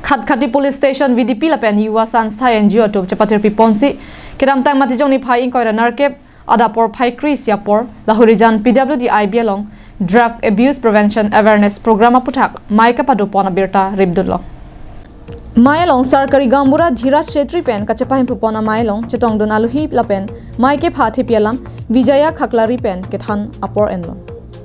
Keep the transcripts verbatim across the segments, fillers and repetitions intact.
Khatkhati Police Station V D P lapen Yuva Sanstha N G O atum chepatirpi ponsi, kedamtang Matijong niphai ingkoi ra nerkep adap porphai kre-isi apor, Lahorijan P W D I B along Drug Abuse Prevention Awareness Program aputhak mei kapado pon abirta ripdunlo. Mei along Sarkari Gaonbura Dhiraj Chetri pen kachepahemphu pon amei along chetongdun aluhi lapen mei kepha thepi alam Vijaya Khaklari pen kethan apor enlo.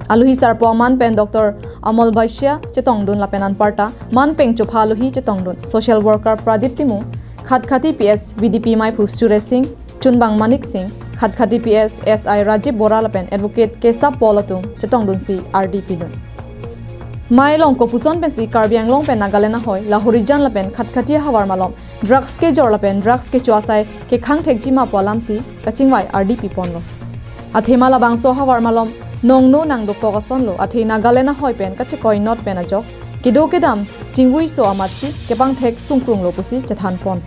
Aluhi sarpo aman pen Doctor Amol Baisya chetongdun lapen anparta man peng chopha aluhi chetongdun social worker Pradip Timung, Khatkhati P S V D P meiphu Suresh Singh, Chunbang Manik Singh, Khatkhati P S S I Rajiv Bora lapen Advocate Kesab Paul atum chetongdunsi ardi pidun. Mei along kopuson pensi Karbi Anglong pen Nagaland ahoi, Lahorijan lapen Khatkhati ahavar malom drugs kejor lapen drugs kecho asai kekhang thekji ma pu alamsi kachingvai ardi piponlo. Athema labangso ahavar malom nongno nangdokok asonlo, athe Nagaland ahoi pen kachekoinot pen ajok kedo kedam chingvuiso amatsi kepangthek sungkrunglo pusi chethan pon.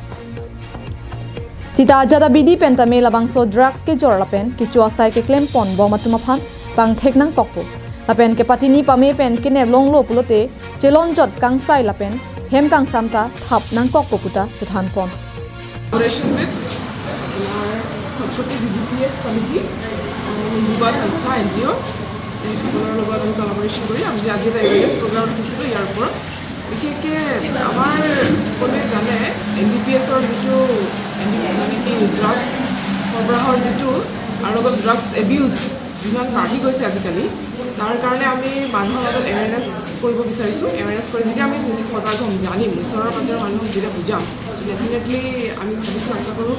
Sita ajat abidi pen tame labangso drugs kejor lapen kecho asai keklem pon bom atum aphan pangthek nangkokpo. Lapen kepatini pame pen kenep longlo pulote chelonjot kangsai lapen hem kangsam ta thap nangkokpo puta chethan pon. Collaboration with আমাৰ Khatkhati B D P S committee আৰু যুৱ সংস্থা N G অ' এইসকলৰ লগত আমি কলাবৰেশ্যন কৰি আমি আজি এটা এৱেৰনেছ প্ৰগ্ৰাম ৰাখিছিলোঁ। ইয়াৰ ওপৰত বিশেষকৈ আমাৰ সকলোৱে জানে এন ডি পি এছৰ যিটো এন ডি মানে কি ড্ৰাগছ সৰবৰাহৰ যিটো আৰু লগত ড্ৰাগছ এবিউজ যিমান বাঢ়ি গৈছে আজিকালি, তাৰ কাৰণে আমি মানুহৰ মাজত এৱেৰনেছ কৰিব বিচাৰিছোঁ। এৱেৰনেছ কৰি যেতিয়া আমি বেছি সজাগ হ'ম, জানিম, ওচৰৰ পাঁজৰৰ মানুহক যেতিয়া বুজাম, ডেফিনেটলি আমি ভাবিছোঁ, আশা কৰোঁ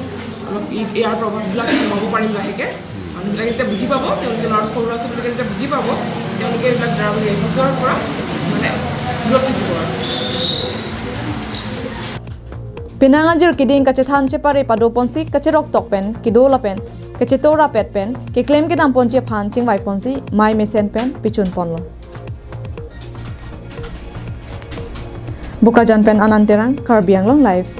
অলপ ই- ইয়াৰ প্ৰভাৱবিলাক কমাব পাৰিম লাহেকৈ। মানুহবিলাকে যেতিয়া বুজি পাব, তেওঁলোকে ল'ৰা সৰু ল'ৰা ছোৱালীবিলাকে যেতিয়া বুজি পাব, তেওঁলোকে এইবিলাক ড্ৰাগ এবিউজৰ পৰা মানে দূৰত থাকিব আৰু। Penang ajir keding kachethan chepare pado ponsi kacherok tok pen kedo lapen kacheto rapet pen keklem kedam ponji aphan chingvai ponsi mei mesen pen pichun ponlo. Bokajan pen Anand Terang, Karbi Anglong Live.